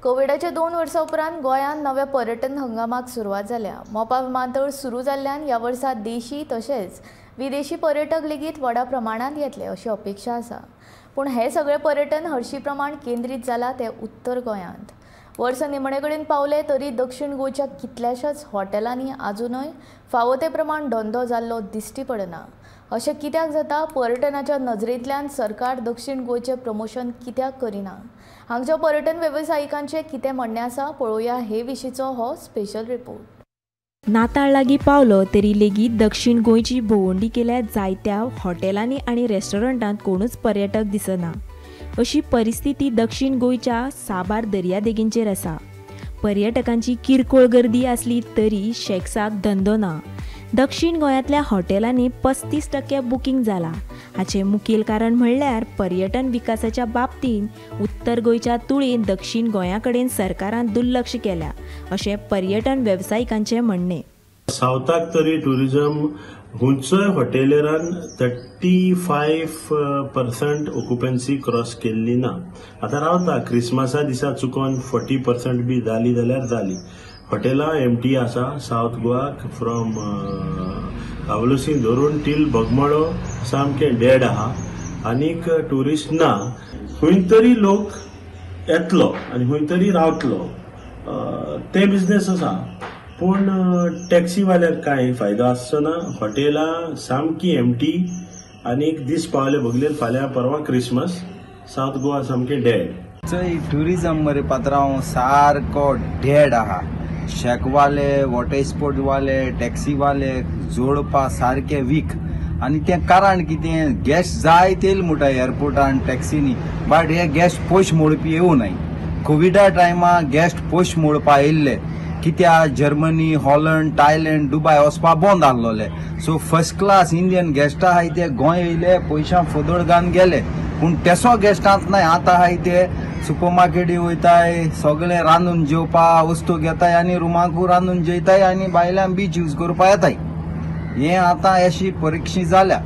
कोविडाच्या 2 वर्सां उपरांत गोंयांत नव्या पर्यटन हंगामाक सुरवात जाल्या. मोपा विमानतळ सुरू जाल्ल्यान ह्या वर्सा देशी तशेंच विदेशी पर्यटक लेगीत व्हडा प्रमाणांत येतले अशी अपेक्षा आसा. पूण हें सगळें पर्यटन हरशी प्रमाण केंद्रीत जाला तें उत्तर गोंयांत. वर्स निमणे कडेन पावले तरी दक्षिण गोंयच्या कितल्याशाच हॉटेलांनी आजुनय फावो ते प्रमाण धंदो जाल्लो दिश्टी पडना. अशें कित्याक जाता? पर्यटनाच्या नजरेंतल्यान सरकार दक्षिण गोंयचें प्रमोशन कित्याक करिना? हांगच्या पर्यटन वेवसायिकांचें कितें म्हणणें आसा पळोवया हे विशींचो हो स्पेशल रिपोर्ट. नाताळ लागीं पावलो तरी लेगीत दक्षिण गोंयची भोंवडी केल्या जायत्या हॉटेलांनी आनी रेस्टॉरंटांत कोणूच पर्यटक दिसना. अशी परिस्थिती दक्षिण गोंयच्या साबार दर्यादेगेंचेर आसा. पर्यटकांची किरकोळ गर्दी आसली तरी शॅक्साक धंदो ना. दक्षिण गोंयांतल्या हॉटेलांनी 35% बुकींग जाला. हाचें मुखेल कारण म्हणल्यार पर्यटन विकासाच्या बाबतींत उत्तर गोंयच्या तुळेन दक्षिण गोंया कडेन सरकारान दुर्लक्ष केल्या अशें पर्यटन वेवसायिकांचें म्हणणें. सावथाक तरी ट्युरिजम खंयचोय हॉटेलरान 35% ऑक्युपन्सी क्रॉस केल्ली ना. आतां रावता क्रिसमसा दिसा चुकोन 40% बी जाली जाल्यार जाली. हॉटेलां एमटी आसा सावथ गोवाक फ्रॉम कावलुसी धरून टील बोगमाळो सामकें डेड आहा आनीक ट्युरिस्ट ना. खंय तरी लोक येतलो आनी खंय तरी रावतलो ते बिजनेस आसा. पूण टॅक्सीवाल्यांक कांय फायदो आसचो ना. हॉटेलां सामकी एमटी आनीक दीस पावले बगलेर फाल्यां परवां क्रिसमस सावथ गोवा सामकें डेड. चोय ट्युरिजम मरे पात्रांव सारको डेड आहा. शॅकवाले, वॉटर स्पोर्टवाले, टॅक्सीवाले जोडपा सारके वीक. आनी तें कारण कितें, गॅस जाय तेल म्हणटा एअरपोर्टान टॅक्सीनी, बट हे गॅस पयशे मोडपी येवनाय. कोविडा टायमा गॅस्ट पयशे मोडपा येयल्ले कित्याक जर्मनी, हॉलंड, थायलंड, दुबाय वचपा बंद आसलोले. सो फर्स्ट क्लास इंडियन गेस्टां आहाय ते गोंय येयले, पयशां फोदोळ घालून गेले. पूण तेसो गेस्टांत नाय. आतां आहाय ते सुपर मार्केटी वयताय, सगळें रांदून जेवपा वस्तू घेताय आनी रुमाकू रांदून जेयताय आनी भायल्यान बीच यूज करपा येताय. हें आतां अशी परिक्षा जाल्या.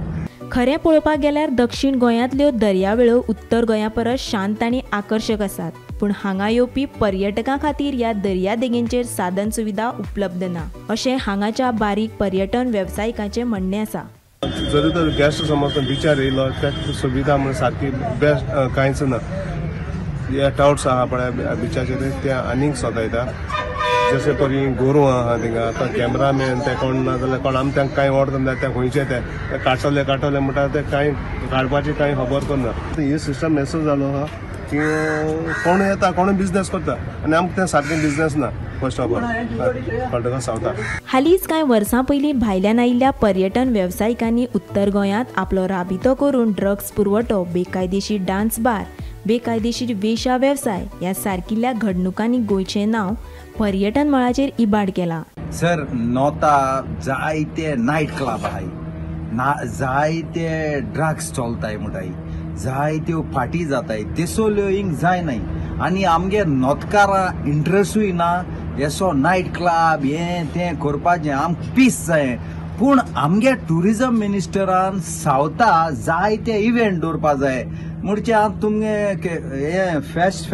खरें पळोवपाक गेल्यार दक्षिण गोंयांतल्यो दर्यावेळो उत्तर गोंया परस शांत आनी आकर्शक आसात. पूण हांगा येवपी पर्यटकां खातीर ह्या दर्यादेगेंचेर साधन सुविधा उपलब्ध ना अशें हांगाच्या बारीक पर्यटन वेवसायिकांचें म्हणणें आसा. जरी तर गेस्ट समज बिचार येयलो ताका सुविधा म्हणून सारकी बेस्ट कांयच ना. हे टावट्स आहा पळय बिचाचेर ते आनीक सोदायता. जशे परी गोरवां आहा थिंगा आतां कॅमेरामॅन ते कोण ना जाल्यार कोण आमी तांकां कांय ऑर्डर दिना. ते खंयचे ते काडटले काडटले म्हणटा ते कांय काडपाची कांय खबर करना. ही सिस्टम असो जालो आहा की कोण येता कोण बिजनेस करता आनी आमकां तें सारकें बिजनेस ना. फर्स्ट ऑफ ऑल कळटकच सावथाक. हालींच कांय वर्सां पयलीं भायल्यान आयिल्ल्या पर्यटन वेवसायिकांनी उत्तर गोंयांत आपलो राबितो करून ड्रग्स पुरवठो, बेकायदेशीर डान्स बार, बेकायदेशीर वेशा वेवसाय ह्या सारकिल्ल्या घडणुकांनी गोंयचें नांव पर्यटन मळाचेर इबाड केला. सर नोता जायते नायट क्लब आहाय, ना जायते ड्रग्स चलताय म्हणटाय, जायत्यो पार्टी जाताय, तेसोल्यो हिंग जायनाय. आनी आमगे नोतकारां इंट्रस्टूय ना येसो नायट क्लब हें तें करपाचें. आमकां पीस जाय. पूण आमगे ट्युरिजम मिनिस्टरान सावथा जायते इव्हेंट दवरपा जाय. म्हणचे आतां तुमगे हें फेस्ट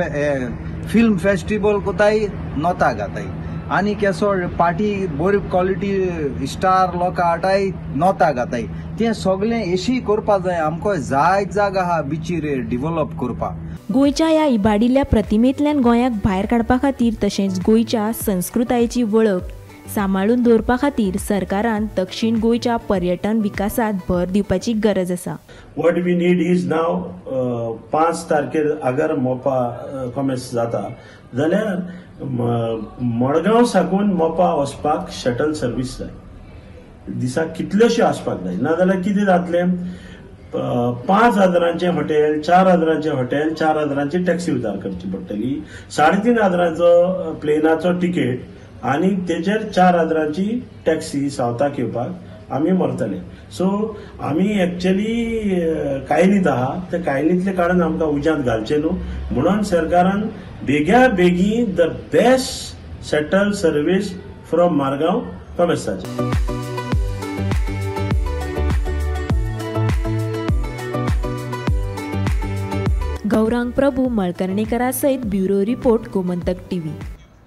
फिल्म फेस्टिवल कोताय नोता घाताय आनी केसो पार्टी बरी क्वॉलिटी स्टार लोकां हाडाय नोता घाताय. तें सगळें एशी करपा जाय. आमकां जायत जागा आहा बिचीर डिवलप करपा. गोंयच्या ह्या इबाडिल्ल्या प्रतिमेंतल्यान गोंयाक भायर काडपा खातीर तशेंच गोंयच्या संस्कृतायेची वळख सांबाळून दवरपा खातीर सरकारान दक्षिण गोंयच्या पर्यटन विकासात भर दिवपाची गरज आसा. What we need is now 5 तारखेर अगर मोपा कॉमेस जाता जाल्यार मडगांव साकून मोपा वचपाक शटल सर्वीस जाय. दिसाक कितल्योश्यो आसपाक जाय. नाजाल्यार कितें जातलें, 5 हजारांचें हॉटेल, 4 हजारांचें हॉटेल, 4 हजारांची टॅक्सी उजार करची पडटली, 3.5 हजारांचो प्लेनाचो तिकेट आनी तेजेर 4 हजारांची टॅक्सी सावथाक येवपाक आमी मरतले. सो आमी एक्चुअली कायलींत आहा, ते कायलींतले काडून आमकां उज्यांत घालचें न्हू म्हणून सरकारान बेग्या बेगीन the best shuttle service from Margao कॉमेसाचें. Gauri Gaurang Prabhu मळकर्णेकरा सयत ब्युरो रिपोर्ट, गोमंतक टीव्ही.